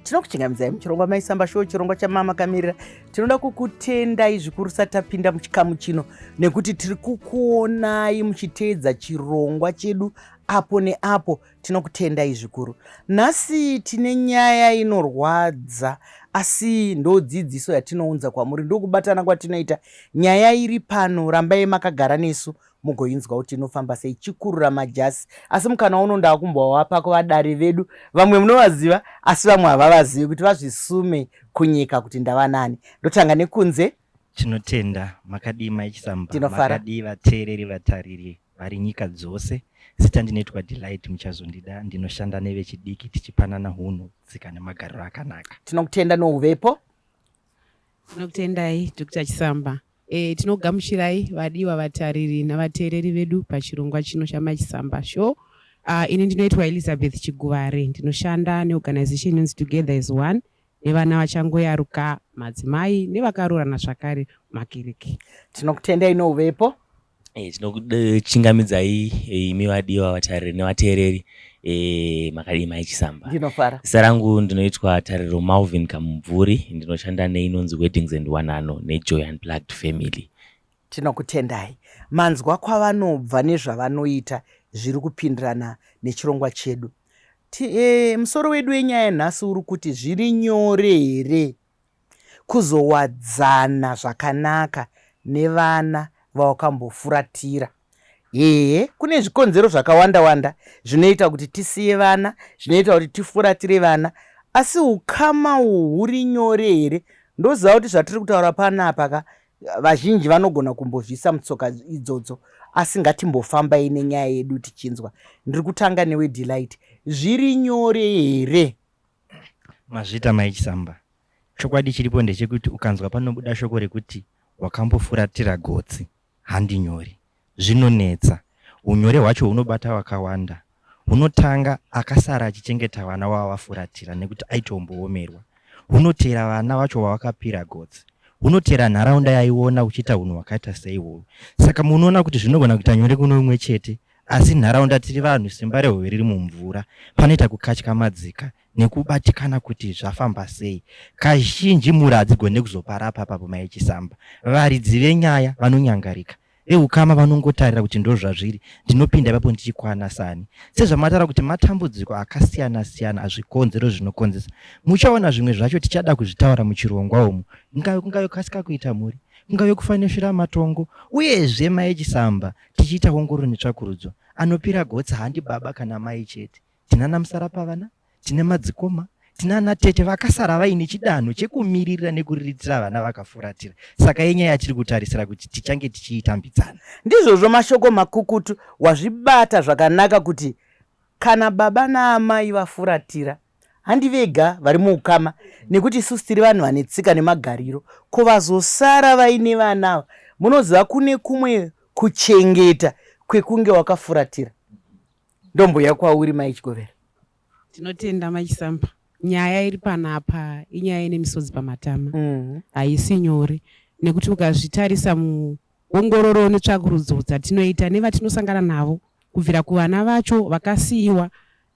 Tinokuchingamidzai muchirongwa Maisamba Show, chirongwa chamama kamirira. Tinoda kukutendai zvikuru sati tapinda muchikamu chino nekuti tiri kukuonai muchiteedza chirongwa chedu apo neapo. Tinokutendai zvikuru. Nhasi tine nyaya inorwadza asi ndodzidziso yatinounza kwamuri, ndokubatana kwatinoita. Nyaya iri pano, rambai makagara nesu mugoinzwa kuti inofamba sei. Chikurura majasi, asi mukana uno ndakumbowapa kuvadare vedu. Vamwe munovaziva asi vamwe havavazivi, kuti vazvisume kunyika kuti ndava nani. Ndotanga nekunze. Tinotenda. Makadii Mai Chisamba? Tinofara. Makadii vateereri vatariri vari nyika dzose? Zita ndinoitwa Delight Muchazondida, ndinoshanda nevechidiki tichipanana hunhu, tsika nemagariro akanaka. Tinokutenda nouvepo. Tinokutendai Dr. Chisamba. Tinogamuchirai vadiwa vatariri navateereri vedu pachirongwa chino chaMai Chisamba Show. Ini ndinoitwa Elizabeth Chiguvare, ndinoshanda neorganization inonzi Together as One nevana vachangoyaruka, madzimai nevakaroorana zvakare mumakereke. Tinokutendai nouvepo. Tinokuchingamidzai imi vadiwa vatariri nevateereri. Makadii Mai Chisamba? Ndinofara. Zita rangu ndinoitwa Tariro Malvin Kamubvuri, ndinoshanda neinonzi Weddings and Wanano neJoy Unplugged Family. Tinokutendai. Manzwa kwavanobva nezvavanoita zviri kupindirana nechirongwa chedu. Musoro wedu wenyaya nhasi uri kuti zviri nyore here kuzowadzana zvakanaka nevana vawakambofuratira? Ehe, kune zvikonzero zvakawanda wanda zvinoita kuti tisiye vana, zvinoita kuti tifuratire vana, asi ukama uhu huri nyore here? Ndoziva kuti zvatiri kutaura panapa ka, vazhinji vanogona kumbozviisa mutsoka idzodzo, asi ngatimbofambai nenyaya yedu tichinzwa. Ndiri kutanga newe Delight. Zviri nyore here? Mazvita Mai Chisamba. Chokwadi chiripo ndechekuti ukanzwa panobuda shoko rekuti wakambofuratira gotsi, handi nyore. Zvinonetsa. Hunyore hwacho hunobata vakawanda. Hunotanga akasara achichengeta vana wavafuratira nekuti aitomboomerwa. Hunoteera vana vacho vavakapira gotsi. Hunoteera nharaunda yaiona uchiita hunhu hwakaita seihwohwo. Saka munoona kuti zvinogona kuita nyore kune umwe chete asi nharaunda tiri vanhu, simba rehove riri mumvura. Panoita kukatyamadzika nekubatikana kuti zvafamba sei. Kazhinji mhuri hadzigone kuzoparapa apapo Mai Chisamba. Varidzi venyaya vanonyangarika. Veukama vanongotarira kuti ndozvazviri, ndinopinda ipapo ndichikwana sani. Sezvamataura kuti matambudziko akasiyana-siyana azvikonzero zvinokonzesa. Muchaona zvimwe zvacho tichada kuzvitaura muchirongwa umu. Ingave kungave kukasika kuita mhuri, kungave kufanesvira matongo, uyezve Mai Chisamba tichiita ongororo netsvakurudzo. Anopira gotsi handi baba kana mai chete. Tinana musarapavana, tine madzikoma, tina anatete vakasara vaine chidanho chekumiririra nekuriritira vana vakafuratira. Saka inyaya yatiri kutarisira kuti tichange tichiitambidzana. Ndizvozvo, mashoko makukutu, wazvibata zvakanaka kuti kana baba naamai vafuratira handi vega vari muukama, nekuti isusu tiri vanhu vane tsika nemagariro. Ko vazosara vaine vana ava, munoziva kune kumwe kuchengeta kwekunge wakafuratira. Ndomboya kwauri Mai Chigovera. Tinotenda Mai Chisamba. Nyaya iri panapa inyaya ine misodzi pamatama. Haisi nyore nekuti ukazvitarisa muongororo netsvakurudzo dzatinoita nevatinosangana navo kubvira kuvana vacho vakasiyiwa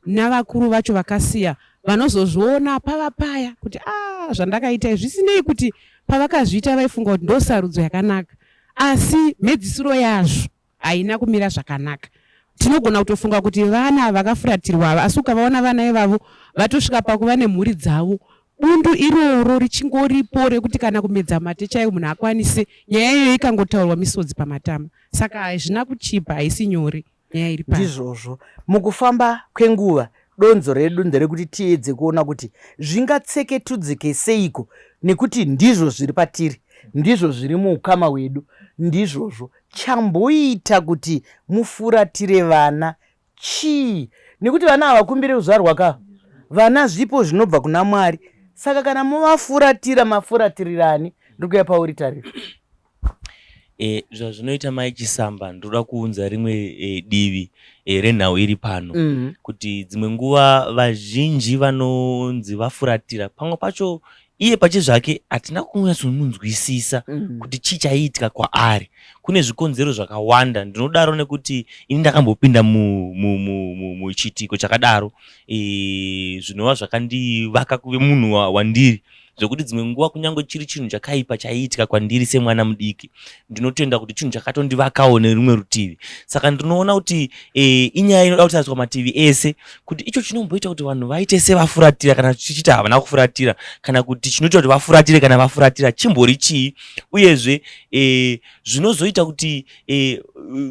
navakuru vacho vakasiya, vanozozviona pava paya kuti a zvandakaita izvi, zvisinei kuti pavakazviita vaifunga kuti ndosarudzo yakanaka, asi mhedzisiro yazvo haina kumira zvakanaka. Tinogona kutofunga kuti vana vakafuratirwa ava, asi ukavaona vana ivavo vatosvika pakuva nemhuri dzavo, bundu iroro richingoripo rekuti kana kumedza mate chaiwo munhu akwanise. Nyaya iyoyo ikangotaurwa misodzi pamatama. Saka hazvina kuchipa, haisi nyore nyaya iri pano. Ndizvozvo. Mukufamba kwenguva, donzo redu nderekuti tiedze kuona kuti zvingatseketudzike seiko, nekuti ndizvo zviri patiri, ndizvo zviri muukama hwedu, ndizvozvo chamboita kuti mufuratire vana chii, nekuti vana havakumbiri kuzvarwa ka, vana zvipo zvinobva kuna Mwari. Saka kana movafuratira, mafuratirirani? Ndiri kuuya pauri Tariro. Zvazvinoita Mai Chisamba, ndoda kuunza rimwe divi renhau iri pano kuti dzimwe nguva vazhinji vanonzi vafuratira pamwe pacho. Iye pachezvake hatina kunyatsomunzwisisa kuti chii chaiitika kwaari. Kune zvikonzero zvakawanda. Ndinodaro nekuti ini ndakambopinda muchiitiko chakadaro e, zvinova zvakandivaka kuve munhu wandiri zvekuti dzimwe nguva kunyange chiri chinhu chakaipa chaiitika kwandiri semwana mudiki ndinotenda kuti chinhu chakatondivakawo nerumwe rutivi. Saka ndinoona kuti e, inyaya inoda kutariswa mativi ese kuti icho chinomboita kuti vanhu vaite sevafuratira kana tichiti havana kufuratira kana kuti chinoita kuti vafuratire kana vafuratira chimbori chii uyezve e, zvinozoita kuti e,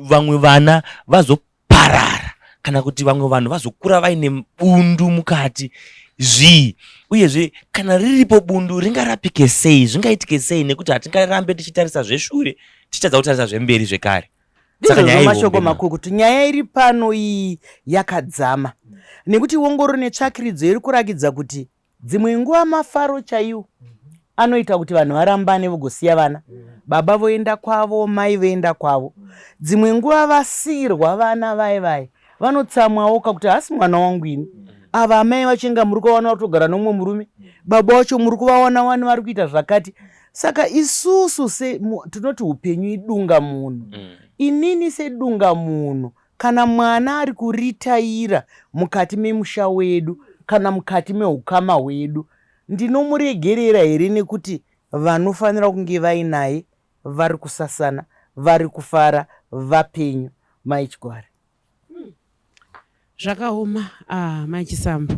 vamwe vana vazoparara kana kuti vamwe vanhu vazokura vaine bundu mukati zvii uyezve kana riripo bundu ringarapike sei zvingaitike sei nekuti hatingarambe tichitarisa zveshure tichitadza kutarisa zvemberi zvekare. Ndizvozvo mashoko makukutu. Nyaya iri pano iyi yakadzama nekuti ongororo netsvakiridzo iri kurakidza kuti dzimwe nguva mafaro chaiwo anoita kuti vanhu varambane vogosiya vana, baba voenda kwavo, mai voenda kwavo. Dzimwe nguva vasiirwa vana vaye vaye vanotsamwawo kakuti haasi mwana wangu ini. Ava amai vacho inga muri kuvaona vari kutogara nomumwe murume, baba vacho muri kuvaona wani vari kuita zvakati. Saka isusu se tinoti upenyu idunga munhu. Inini sedunga munhu kana mwana ari kuritaira mukati memusha wedu kana mukati meukama hwedu ndinomuregerera here nekuti vanofanira kunge vainaye vari kusasana vari kufara vapenyu? Mai Chigwari. Zvakaoma ah, Mai Chisambo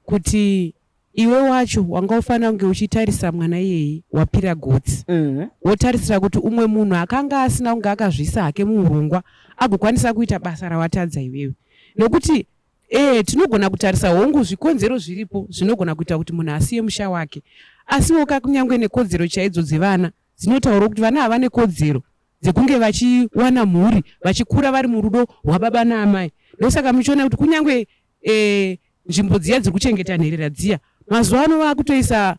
kuti iwe wacho wanga ufanira kunge uchitarisa mwana iyeye wapira gotsi wotarisira kuti umwe munhu akanga asina kunge akazviisa hake muurongwa agokwanisa kuita basa rawatadza iwewe nekuti ee tinogona kutarisa hongu zvikonzero zviripo zvinogona kuita kuti munhu asiye musha wake asiwo ka kunyange nekodzero chaidzo dzevana dzinotaura kuti vana havane kodzero dzekunge vachiwana mhuri vachikura vari murudo rwababa naamai ndosaka muchiona kuti kunyange e, nzvimbo dziya dziri kuchengeta nherera dziya mazuva ano vakutoisa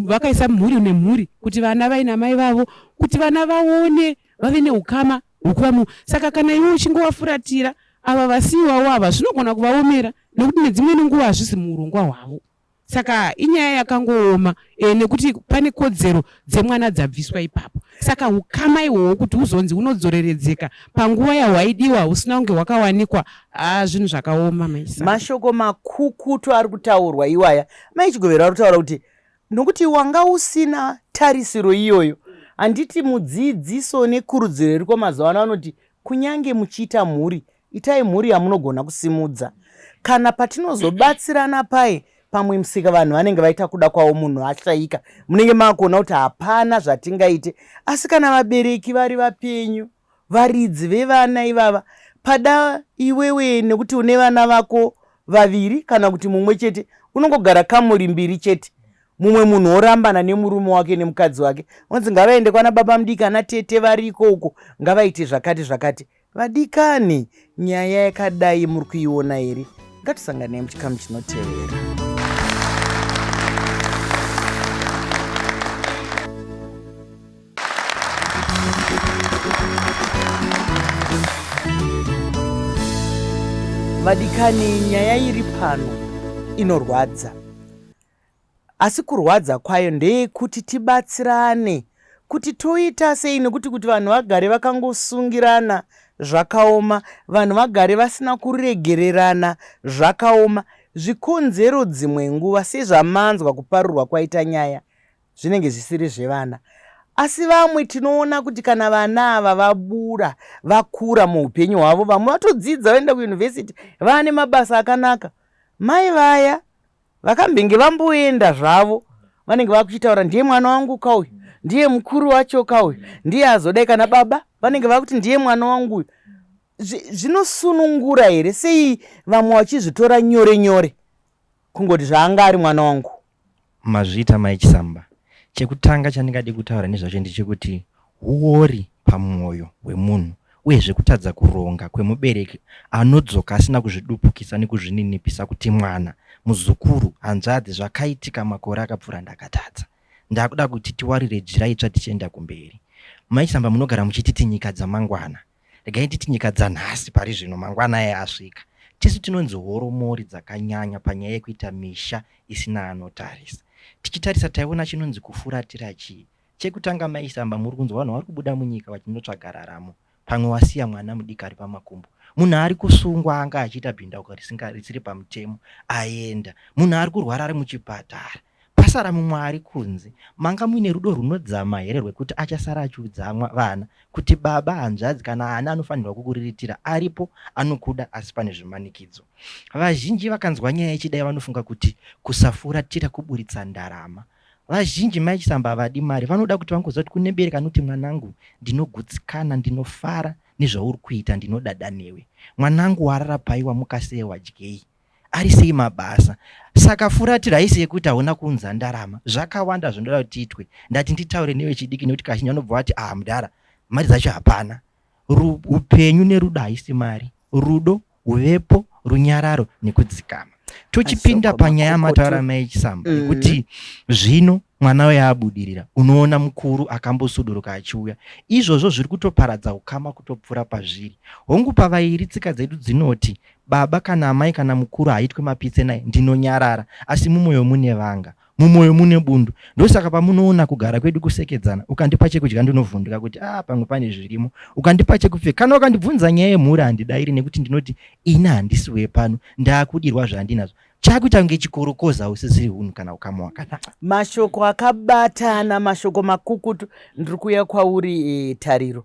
vakaisa mhuri nemhuri kuti vana vaina mai vavo kuti vana vaone vave neukama hwekuva mu saka kana iwe uchinge wafuratira ava vasiyiwawo ava zvinogona kuvaomera nekuti nedzimweni nguva hazvisi muurongwa hwavo. Saka inyaya yakangooma e, nekuti pane kodzero dzemwana dzabviswa ipapo. Saka ukama ihwohwo kuti huzonzi hunodzoreredzeka panguva yahwaidiwa husina kunge hwakawanikwa, haa zvinhu zvakaoma Mai Chisamba. Mashoko makukutu ari kutaurwa iwaya. Mai Chigovera vari kutaura kuti nokuti wanga usina tarisiro iyoyo. Handiti mudzidziso nekurudziro iriko mazuva ano anoti kunyange muchiita mhuri Itai mhuri yamunogona kusimudza. Kana patinozobatsirana paye pamwe musika vanhu vanenge vaita kuda kwavo munhu ashaika munenge makuona kuti hapana zvatingaite asi kana vabereki vari vapenyu varidzi vevana ivava pada iwewe nekuti une vana vako vaviri kana kuti mumwe chete unongogara kamuri mbiri chete mumwe munhu orambana nemurume wake nemukadzi wake onzi ngavaende kwana baba mudiki ana tete variko uko ngavaite zvakati zvakati Vadikani, nyaya yakadai muri kuiona here? Ngatisanganei muchikamu chinotevera. Vadikani, nyaya iri pano inorwadza. Asi kurwadza kwayo ndeyekuti tibatsirane kuti toita sei nekuti kuti vanhu vagare vakangosungirana zvakaoma, vanhu vagare vasina kuregererana zvakaoma. Zvikonzero dzimwe nguva sezvamanzwa kuparurwa kwaita nyaya zvinenge zvisiri zvevana. Asi vamwe tinoona kuti kana vana ava vabura vakura muupenyu hwavo, vamwe vatodzidza vaenda kuyunivhesiti vaane mabasa akanaka, mai vaya Vakambenge vamboenda zvavo vanenge vakuchitaura ndiye mwana wangu ka uyu, ndiye mukuru wacho ka uyu, ndiye azodai kana baba vanenge vakuti ndiye mwana wangu uyu. Zvinosunungura here? Sei vamwe vachizvitora nyore nyore kungoti zvaanga ari mwana wangu? Mazviita Mai Chisamba. Chekutanga chandingade kutaura nezvacho ndechekuti huwori pamwoyo hwemunhu uyezve kutadza kuronga kwemubereki anodzoka asina kuzvidupukisa nekuzvininipisa kuti mwana, muzukuru, hanzvadzi zvakaitika makore akapfuura ndakatadza. Ndakuda kuti tiwarire jira itsva tichienda kumberi. Mai Chisamba munogara muchititi nyika dzamangwana. Regai nditi nyika dzanhasi pari zvino mangwana aya asvika. Tisu tinonzi horomori dzakanyanya panyaya yekuita misha isina anotarisa. Tichitarisa taiona chinonzi kufuratira chii. Chekutanga mai Samba muri kunzwa vanhu vari kubuda munyika vachinotsvaga raramo. Pamwe wasiya mwana mudiki ari pamakumbo. Munhu ari kusungwa anga achiita bhindauko risiri pamutemo aenda. Munhu ari kurwara ari muchipatara. Pasara mumwe ari kunze. Manga muine rudo rwunodzama here rwekuti achasara achiudza vana kuti baba, hanzvadzi kana ani anofanirwa kukuriritira aripo anokuda asi pane zvimanikidzo. Vazhinji vakanzwa nyaya ichidai vanofunga kuti kusafuratira kuburitsa ndarama. Vazhinji mai Chisamba havadi mari vanoda kuti vangoziva kuti kune bereka anoti mwanangu ndinogutsikana ndinofara nezvauri kuita ndinodada newe. Mwanangu warara pai wamuka sei wadyei. Ari sei mabasa. Saka furatira haisi yekuti hauna kuunza ndarama. Zvakawanda zvinoda kuti tiitwe. Ndati nditaure nevechidiki nekuti kazhinji vanobva vati ah mudhara mari dzacho hapana. Upenyu nerudo haisi mari. Rudo, huvepo, runyararo nekudzikama. Tochipinda panyaya yamataura mai Chisamba yekuti zvino mwana uya abudirira unoona mukuru akambosuduruka achiuya. Izvozvo zviri kutoparadza ukama kutopfuura pazviri. Hongu pavairi tsika dzedu dzinoti Baba kana amai kana mukuru haitwe mapitse naye ndinonyarara asi mumoyo mune vanga mumoyo mune bundu ndosaka pamunoona kugara kwedu kusekedzana ukandipa chekudya ndinovhunduka kuti ah pamwe pane zvirimo ukandipa chekupfeka kana ukandibvunza nyaya yemhuri handidairi nekuti ndinoti ini handisi wepano ndakudirwa zvandinazvo chakuita kunge chikorokoza usisiri hunhu kana ukama wakanaka mashoko akabatana mashoko makukutu ndiri kuuya kwauri e, tariro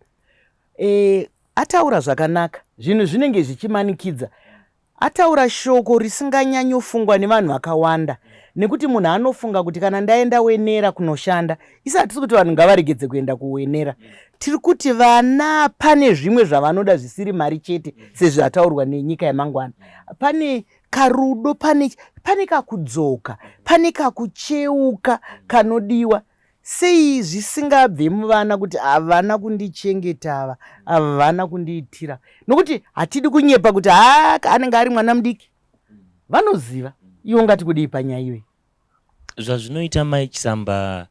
E, ataura zvakanaka zvinhu zvinenge zvichimanikidza ataura shoko risinganyanyofungwa nevanhu vakawanda nekuti munhu anofunga kuti kana ndaenda wenera kunoshanda isi hatisi kuti vanhu ngavaregedze kuenda kuwenera tiri kuti vana pane zvimwe zvavanoda zvisiri mari chete sezvataurwa nenyika yamangwana pane karudo pane, pane kakudzoka pane kakucheuka kanodiwa Sei zvisingabve muvana kuti havana kundichengeta ava, havana kundiitira. Nokuti hatidi kunyepa kuti haa anenge ari mwana mudiki. Vanoziva. Iwe ungati kudii panyaya iyoyi? Zvazvinoita Mai Chisamba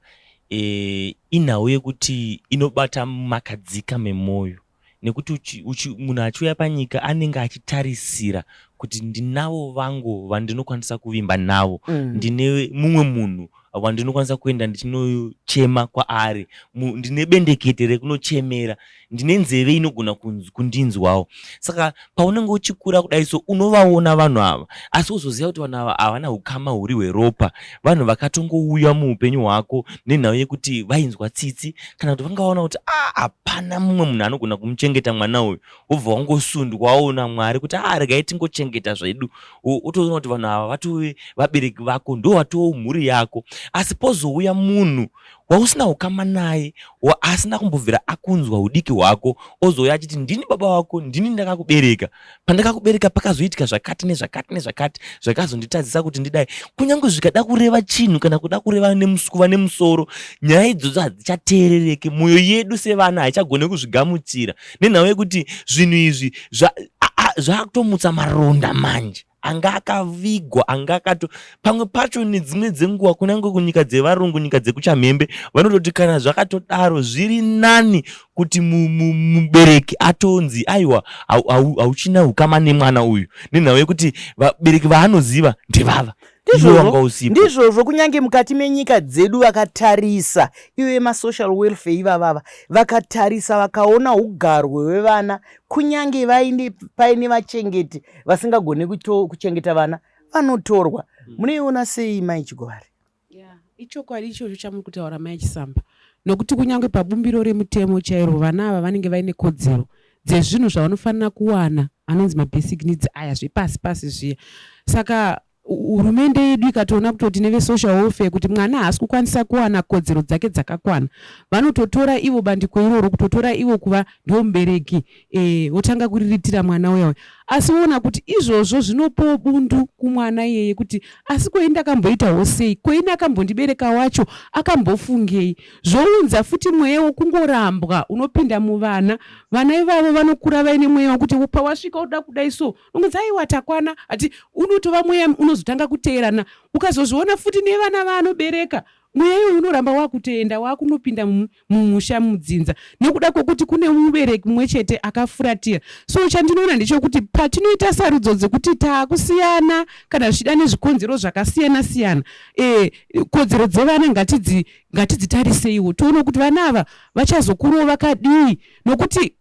e, inhau yekuti inobata makadzika memwoyo nekuti munhu achiuya panyika anenge achitarisira kuti ndinavo vangu vandinokwanisa kuvimba navo mm. ndine mumwe munhu wandinokwanisa kuenda ndichinochema kwaari ndine bendekete rekunochemera ndine nzeve inogona kundinzwawo saka paunenge uchikura kudai so unovaona vanhu ava asi wozoziva kuti vanhu ava havana ukama huri hweropa vanhu vakatongouya muupenyu hwako nenhau yekuti vainzwa tsitsi kana kuti vangaona kuti ah, hapana mumwe munhu anogona kumuchengeta mwana uyu wobva wangosundwa waona mwari kuti ah, regai tingochengeta zvedu wotoona kuti vanhu ava vatove vabereki vako ndo vatoo mhuri yako asi pozouya munhu wausina ukama naye asina kumbobvira akunzwa udiki hwako ozouya achiti ndini baba wako ndini ndakakubereka pandakakubereka pakazoitika zvakati nezvakati nezvakati zvakazonditadzisa kuti ndidai kunyange zvikada kureva chinhu kana kuda kureva kuva nemusoro nyaya idzodzo hadzichateerereke mwoyo yedu sevana haichagone kuzvigamuchira nenhau yekuti zvinhu izvi zvakutomutsa maronda manje anga akavigwa anga akato pamwe pacho nedzimwe dzenguva kunyange kunyika dzevarungu nyika dzekuchamhembe vanototi kana zvakatodaro zviri nani kuti mubereki atonzi aiwa hauchina ukama nemwana uyu nenhau yekuti vabereki vaanoziva ndevava ndizvozvo kunyange mukati menyika dzedu vakatarisa iyo yemasocial welfare ivavava vakatarisa vakaona ugarwe hwevana kunyange vaine paine vachengeti vasingagone kuchengeta vana vanotorwa hmm. munoiona sei mai chigovari yeah, ichokwadi ichocho chamuri kutaura mai chisamba nokuti kunyange pabumbiro remutemo chairo vana ava vanenge vaine kodzero dzezvinhu zvavanofanira kuwana anonzi mabasic needs aya zvepasi pasi zviya saka hurumende yedu ikatoona kutoti nevesocial welfare kuti mwana haasi kukwanisa kuwana kodzero dzake dzakakwana vanototora ivo bandiko iroro kutotora ivo kuva ndomubereki e, votanga kuriritira mwana uya uya asi woona kuti izvozvo zvinopawo bundu kumwana iyeye kuti asi koi ndakamboitawo sei koini akambondibereka wacho akambofungei zvounza futi mweya wokungorambwa unopinda muvana vana ivavo vanokura vaine mweya wekuti pawasvika uda kudai so unonzi aiwa takwana ati unotova mweya unozotanga kuteerana ukazozviona futi nevana vaanobereka Mweya iyoyo unoramba wakutoenda wakunopinda mumusha mudzinza nekuda kwekuti kune mubereki mumwe chete akafuratira. So chandinoona ndechekuti patinoita sarudzo dzekuti taakusiyana kana zvichida nezvikonzero zvakasiyana siyana, e, kodzero dzevana ngatidzitariseiwo toone kuti vana ava vachazokurawo vakadii, nokuti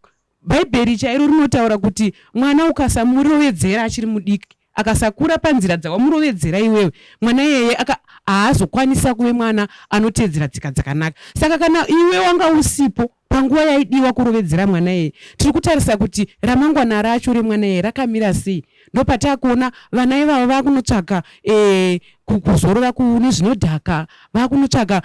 Bhaibheri chairo rinotaura kuti mwana ukasamurovedzera achiri mudiki, akasakura panzira dzawamurovedzera iwewe, mwana iyeye haazokwanisa kuve mwana anoteedzera tsika dzakanaka. Saka kana iwe wanga usipo panguva yaidiwa kurovedzera mwana iyeye, tiri kutarisa kuti ramangwana racho remwana iyeye rakamira sei. Ndopatakuona vana ivavo vakunotsvaka e, kuzorora kune zvinodhaka, vakunotsvaga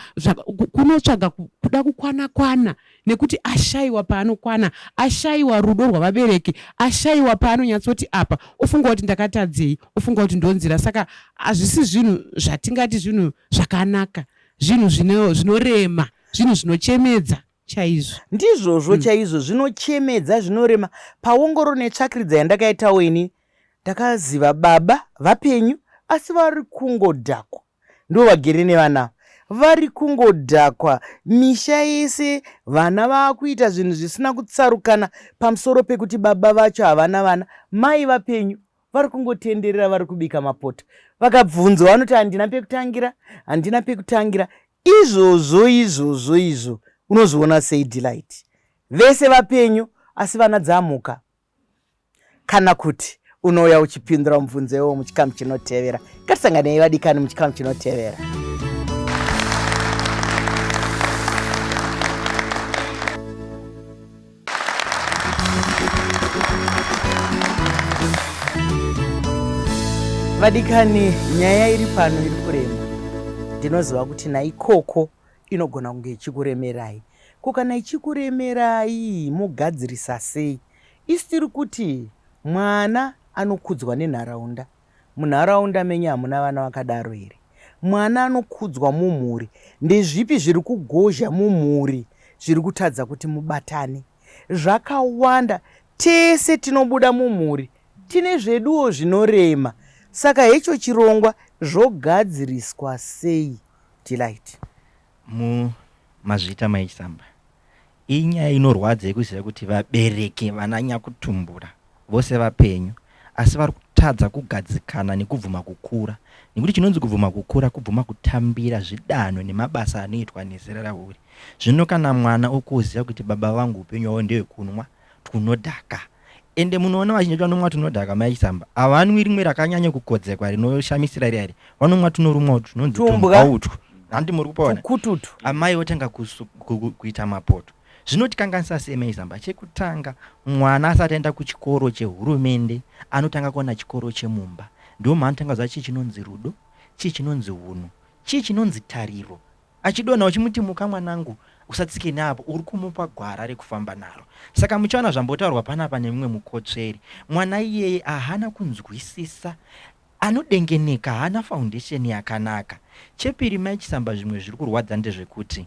kunotsvaga kuda kukwana kwana nekuti ashaiwa paanokwana, ashaiwa rudo rwavabereki, ashaiwa paanonyatsoti apa, ofunga kuti ndakatadzei, ofunga kuti ndonzira. Saka hazvisi zvinhu zvatingati zvinhu zvakanaka, zvinhu zvinorema, zvinhu zvinochemedza chaizvo. Ndizvozvo mm. Chaizvo zvinochemedza, zvinorema. Paongororo netsvakiridza yandakaitawo ini, ndakaziva baba vapenyu asi vari kungodhakwa. Ndivo vagere nevana vari kungodhakwa misha yese, vana vaakuita zvinhu zvisina kutsarukana pamusoro pekuti baba vacho havana vana, mai vapenyu vari kungotenderera vari kubika mapoto. Vakabvunzwa vanoti handina pekutangira, handina pekutangira. Izvozvo izvozvo izvo unozviona sei Delight? Vese vapenyu asi vana dzamuka. Kana kuti unouya uchipindura mubvunzo iwowo muchikamu chinotevera. Ngatisanganei vadikani muchikamu chinotevera. Vadikani, nyaya iri pano iri kurema. Ndinoziva kuti naikoko inogona kunge ichikuremerai. Ko kana ichikuremerai mogadzirisa sei? Isu tiri kuti mwana anokudzwa nenharaunda. Munharaunda menyu hamuna vana vakadaro here? Mwana anokudzwa mumhuri. Ndezvipi zviri kugozha mumhuri zviri kutadza kuti mubatane? Zvakawanda. Tese tinobuda mumhuri tine zveduwo zvinorema. Saka hecho chirongwa zvogadziriswa sei Delight? Mu mazvita mai Chisamba. Inyaya inorwadza yekuziva kuti vabereki vana nyakutumbura vose vapenyu asi vari kutadza kugadzikana nekubvuma kukura nekuti chinonzi kubvuma kukura kubvuma kutambira zvidanho nemabasa anoitwa nezera rauri. Zvino kana mwana okuziva kuti baba vangu upenyu hwavo ndehwekunwa twunodhaka ende munoona vazhinji vanomwa tunodhaka mai Chisamba havanwi rimwe rakanyanya kukodzekwa rinoshamisira riya iri vanomwa tunorumwa utwu tunonzi tumbwa utwu handi muri kupaona kututu amai votanga kuita mapoto zvinotikanganisa sei mai Zamba chekutanga mwana asati aenda kuchikoro chehurumende anotanga kuona chikoro chemumba ndo maanotanga kuziva chii chinonzi rudo chii chinonzi hunhu chii chinonzi tariro Achidonha uchimuti muka mwanangu usatsike neapo uri kumupa gwara rekufamba naro. Saka muchaona zvambotaurwa panapa nemumwe mukotsveri. Mwana iyeye ahana kunzwisisa anodengeneka haana foundation yakanaka. Chepiri mai Chisamba zvimwe zviri kurwadza ndezvekuti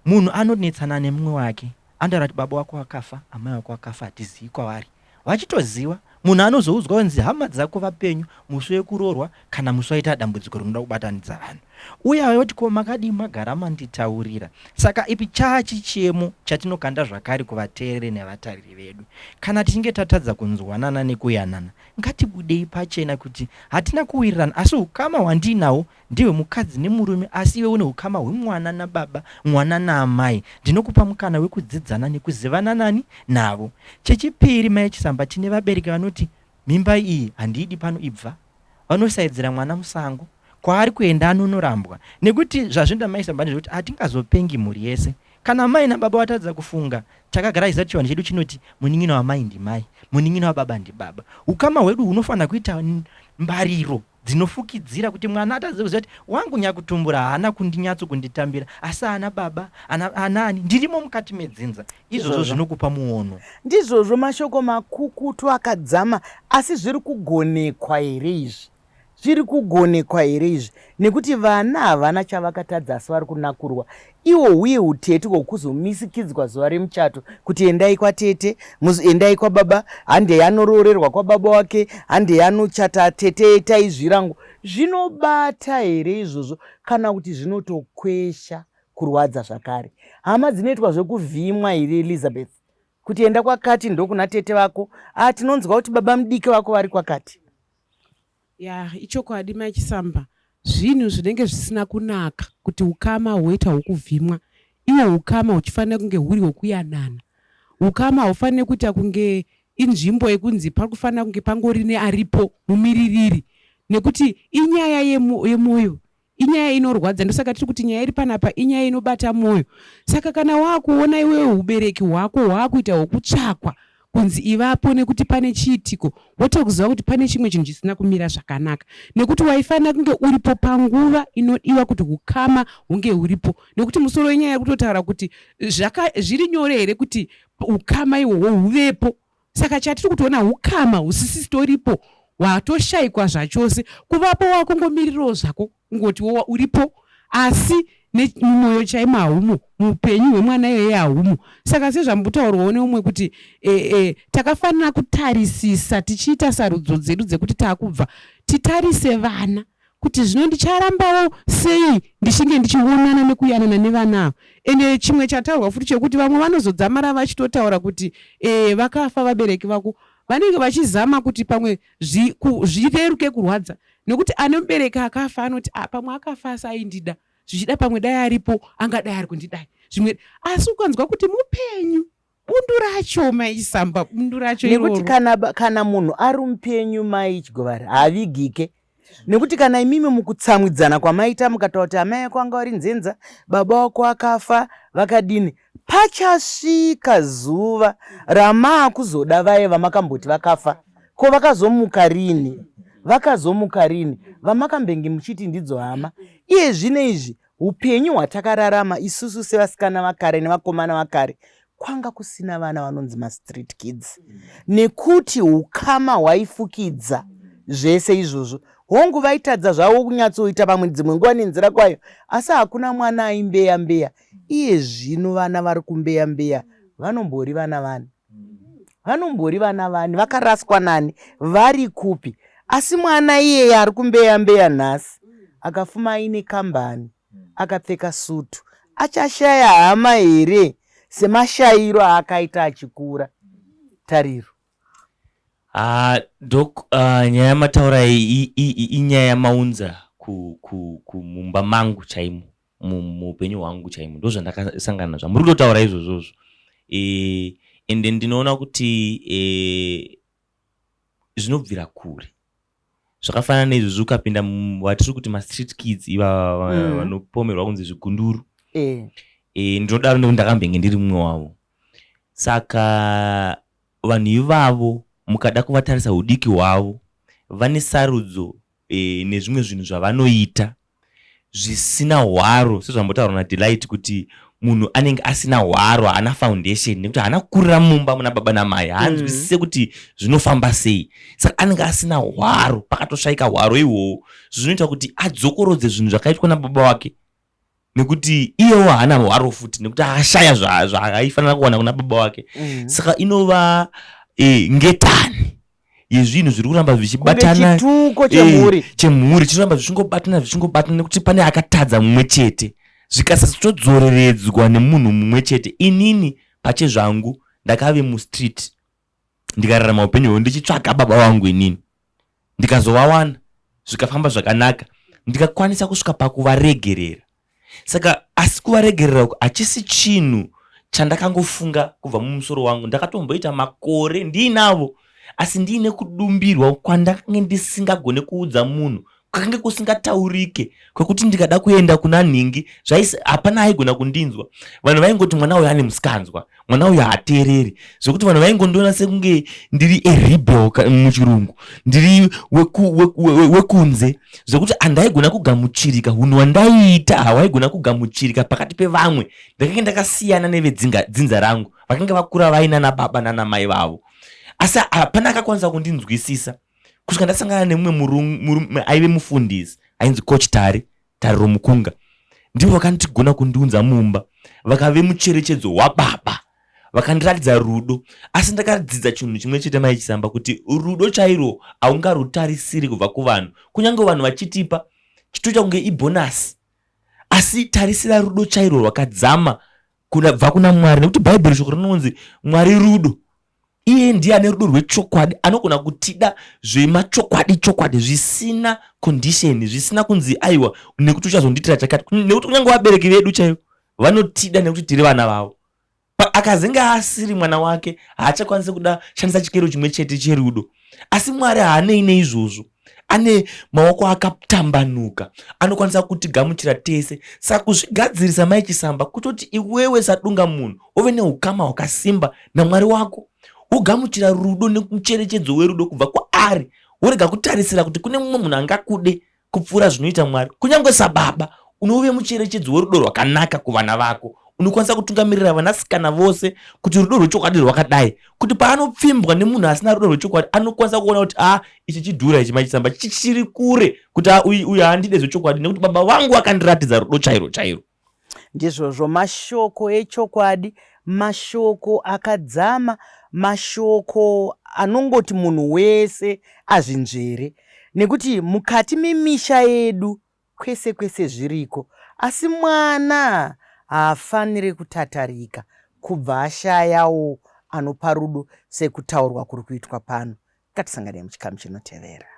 munhu anonetsana nemumwe wake anotaura kuti baba wako wakafa amai wako wakafa hatizivi kwavari. Vachitoziva, munhu anozoudzwa kunzi hama dzako vapenyu musi wekuroorwa kana musi waita dambudziko rinoda kubatanidza vanhu. Uye voti ko makadii magara manditaurira. Saka ipi chaa chichemo chatinokanda zvakare kuvateereri nevatariri vedu. Kana tichinge tatadza kunzwanana nekuyanana, ngatibudei pachena kuti hatina kuwirirana asi hukama hwandiinahwo Ndehwemukadzi nemurume asi iwe une hukama hwemwana nababa, mwana naamai. Ndinokupa mukana wekudzidzana nekuzivana nani? Navo. Chechipiri mai Chisamba tine vabereki vanoti mimba iyi handiidi pano ibva. Vanosaidzira mwana musango. Kwaari kuenda anonorambwa. Nekuti zvazvinoita mai Chisamba ndezvekuti hatingazopengi mhuri yese. Kana mai nababa vatadza kufunga, takagara tichiziva kuti chivanhu chedu chinoti munin'ina wamai ndimai, munin'ina wababa ndibaba. Hukama hwedu hunofanira kuita mbariro dzinofukidzira kuti mwana atadze kuziva kuti wangu nyakutumbura haana kundinyatso kunditambira asi ana baba ana anaani ndirimo mukati medzinza izvozvo zvinokupa muono. Ndizvozvo mashoko makukutu akadzama asi zviri kugonekwa here izvi? Zviri kugonekwa here izvi? Nekuti vana havana chavakatadza asi vari kunakurwa iwo huye hutete hwekuzomisikidzwa zuva remuchato kuti endai kwatete endai kwababa handei anoroorerwa kwababa wake handei anochata tete itai zvirango. Zvinobata here izvozvo kana kuti zvinotokwesha kurwadza zvakare? Hama dzinoitwa zvekuvhimwa here Elizabeth? Kuti enda kwakati ndokuna tete vako, ah tinonzwa kuti baba mudiki vako vari kwakati. Ya, ichokwadi Mai Chisamba, zvinhu zvinenge zvisina kunaka kuti ukama hwoita hwokuvhimwa, iwo ukama huchifanira kunge huri hwokuyanana. Ukama haufanire kuita kunge inzvimbo yekunzi pari kufanira kunge pangori nearipo mumiririri nekuti inyaya yemwoyo inyaya inorwadza ndosaka tiri kuti nyaya iri panapa inyaya inobata mwoyo saka kana waakuona iwewe ubereki hwako hwaakuita hwokutsvakwa kunzi ivapo nekuti pane chiitiko wotokuziva kuti pane chimwe chinhu chisina kumira zvakanaka nekuti waifanira kunge uripo panguva inodiwa kuti ukama hunge huripo nekuti musoro wenyaya iri kutotaura kuti zviri nyore here kuti ukama ihwohwo huvepo Saka chatiri kutoona hukama husisitoripo hwatoshaikwa zvachose. Kuvapo wakungomirirawo zvako kungoti wo uripo asi mumwoyo chaimo haumo, muupenyu hwemwana iyeye haumo. Saka sezvambotaurwawo neumwe kuti e, e, takafanira kutarisisa tichiita sarudzo dzedu dzekuti taakubva titarise vana kuti zvino ndicharambawo sei ndichinge ndichionana nekuyanana nevana ava ende chimwe chataurwa futi chekuti vamwe vanozodzamara vachitotaura kuti e, vakafa vabereki vako vanenge vachizama kuti pamwe zvireruke kurwadza nekuti ane mubereki akafa anoti ah, pamwe akafa asi aindida zvichida pamwe dai aripo angadai ari kundidai zvimwe asi ukanzwa kuti mupenyu bundu racho maisamba bundu racho nekuti kana, kana munhu ari mupenyu mai chigovari haavigike nekuti kana imimi mukutsamwidzana kwamaita mukataura kuti amai ako anga vari nzenza baba wako akafa vakadini pachasvika zuva ramaakuzoda vaye vamakamboti vakafa ko vakazomuka rini vakazomuka rini vamakambenge muchiti ndidzo hama iye zvino izvi Hupenyu hwatakararama isusu sevasikana vakare nevakomana vakare kwanga kusina vana vanonzi mastreet kids nekuti ukama hwaifukidza zvese izvozvo. Hongu vaitadza zvavo kunyatsoita pamwe dzimwe nguva nenzira kwayo asi hakuna mwana aimbeya mbeya. Iye zvino vana vari kumbeya mbeya vanombori vana vani? Vanombori vana vani? Vakaraswa nani? Vari kupi? Asi mwana iyeye ari kumbeya mbeya nhasi akafuma aine kambani akapfeka sutu achashaya hama here semashayiro aakaita achikura? Tariro. Ah, Doc, nyaya yamataura iyi inyaya yamaunza mumba mangu chaimo. Muupenyu hwangu chaimo ndozvandakasangana nazvo muri kutotaura izvozvozvo e, ende ndinoona kuti e, zvinobvira kure zvakafanana neizvozvo ukapinda vatiri kuti mastreet kids ivava vanopomerwa kunzi zvigunduru e. E, ndinodaro nekuti ndakambenge ndiri mumwe wavo saka vanhu ivavo mukada kuvatarisa udiki hwavo vane sarudzo e, nezvimwe zvinhu zvavanoita zvisina hwaro sezvambotaurwa naDelight kuti munhu anenge asina hwaro haana foundation nekuti haana kukurira mumba muna baba namai haanzwisise mm. kuti zvinofamba sei saka anenge asina hwaro pakatoshaika hwaro ihwohwo zvinoita kuti adzokorodze zvinhu zvakaitwa nababa wake nekuti iyewo haana hwaro futi nekuti akashaya zvaaifanira kuwana kuna baba wake mm. saka inova e, ngetani yezvinhu zviri kuramba zvichibatana chituko chemhuri eh, chemhuri chiramba zvichingobatana zvichingobatana nekuti pane akatadza mumwe chete zvikasatodzoreredzwa nemunhu mumwe chete inini pachezvangu ndakave mustreet ndikararama upenyu hwo ndichitsvaga baba vangu inini ndikazovawana zvikafamba zvakanaka ndikakwanisa kusvika pakuvaregerera saka asi kuvaregerera uku hachisi chinhu chandakangofunga kubva mumusoro wangu ndakatomboita makore ndiinavo asi ndiine kudumbirwa kwandakange ndisingagone kuudza munhu kwakange kusingataurike kwekuti ndikada kuenda kuna nhingi zvaisi hapana aigona kundinzwa vanhu vaingoti mwana uyu ane musikanzwa mwana uyu haateereri zvekuti vanhu vaingondiona sekunge ndiri arebel muchirungu ndiri wekunze zvekuti handaigona kugamuchirika hunhu hwandaiita hawaigona kugamuchirika pakati pevamwe ndakange ndakasiyana nevedzinza rangu vakange vakura vaina nababa nanamai vavo asi hapana akakwanisa kundinzwisisa kusvika ndasangana nemumwe murume aive mufundisi ainzi coach tari tariro mukunga ndivo vakandigona kundiunza mumba vakave mucherechedzo wababa. Vakandiratidza rudo, asi ndakadzidza chinhu chimwe chete, Mai Chisamba, kuti rudo chairwo haungarutarisiri kubva kuvanhu. Kunyange vanhu vachitipa, chitoita kunge ibhonasi, asi tarisira rudo chairwo rwakadzama kubva kuna Mwari, nekuti Bhaibheri shoko rinonzi Mwari rudo. Iye ndiye ane rudo rwechokwadi, anogona kutida zvemachokwadi chokwadi, zvisina condition, zvisina kunzi aiwa nekuti uchazondiitira chakati, nekuti kunyange vabereki vedu chaivo vanotida nekuti tiri vana vavo. Akazenge asiri mwana wake haachakwanisi kuda shandisa chikero chimwe chete cherudo. Asi Mwari haanei neizvozvo, ane maoko akatambanuka, anokwanisa kutigamuchira tese. Saka kuzvigadzirisa, Mai Chisamba, kutoti iwewe sadunga munhu uve neukama hwakasimba naMwari wako, wogamuchira rudo nemucherechedzo werudo kubva kwaari, worega kutarisira kuti kune mumwe munhu angakude kupfuura zvinoita Mwari. Kunyange sababa unove mucherechedzo werudo rwakanaka kuvana vako, unokwanisa kutungamirira vanasikana vose kuti rudo rwechokwadi rwakadai, kuti paanopfimbwa nemunhu asina rudo rwechokwadi anokwanisa kuona kuti a ah, ichi chidhura ichi, Machisamba, chichiri kure, kuti ah, uyu uyu haandide zvechokwadi nekuti baba vangu vakandiratidza rudo chairo chairo. Ndizvozvo, mashoko echokwadi, mashoko akadzama, mashoko anongoti munhu wese azvinzvere, nekuti mukati memisha yedu kwese kwese zviriko, asi mwana haafanire kutatarika kubva ashayawo anopa rudo sekutaurwa kuri kuitwa pano. Ngatisanganei muchikamu chinotevera.